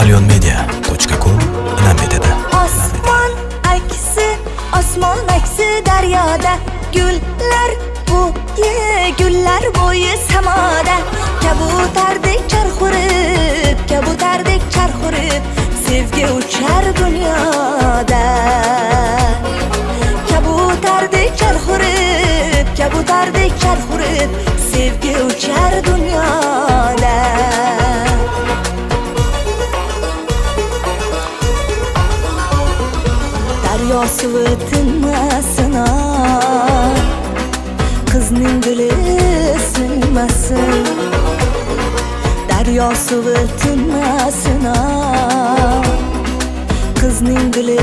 Alyonmedia.com in'om etadi. Osmon aksi, osmon aksi daryoda, gullar bo'yi, gullar bo'yi samoda. Kabutardek charx urib, kabutardek charx urib, sevgi uchar dunyoda. Kabutardek charx urib, kabutardek charx urib, sevgi uchar dunyoda. Daryo suvi tinmasin, qizning dili sinmasin. Daryo suvi tinmasin, qizning dili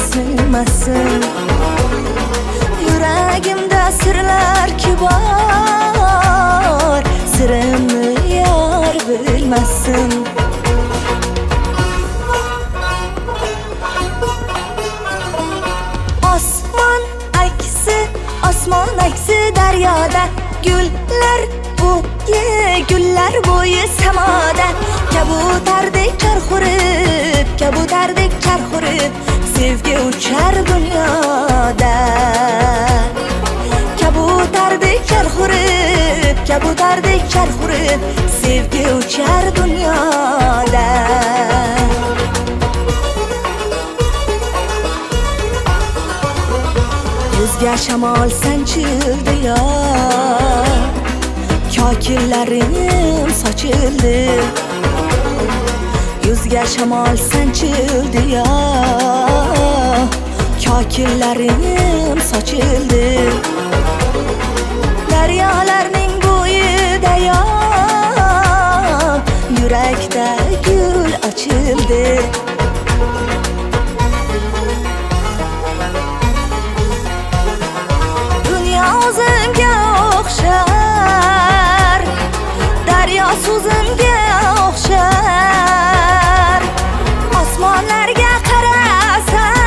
sinmasin. Yuragimda sirlar kibor, sirimni yor bilmasin. Osmon aksi, osmon aksi daryoda, gullar bo'yi, gullar bo'yi samoda. Kabutardek charx urib, kabutardek charx urib, sevgi uchar dunyoda. Kabutardek charx urib, kabutardek charx urib, sevgi uchar dunyoda. Yuzga shamol sanchildi yo, kokillarim sochildi. Yuzga shamol sanchildi yo, kokillarim sochildi. Daryolarning bo'yida yo, yurakda gul ochildi. Dunyo o'zimga o'xshar, daryo so'zimga o'xshar. Osmonlarga qarasam,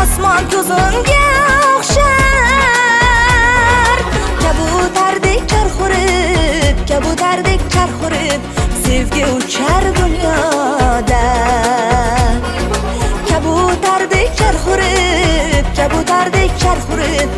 osmon ko'zimga o'xshar. Kabutardek charx urib, kabutardek charx urib, sevgi uchar dunyoda. Kabutardek charx urib, kabutardek charx urib,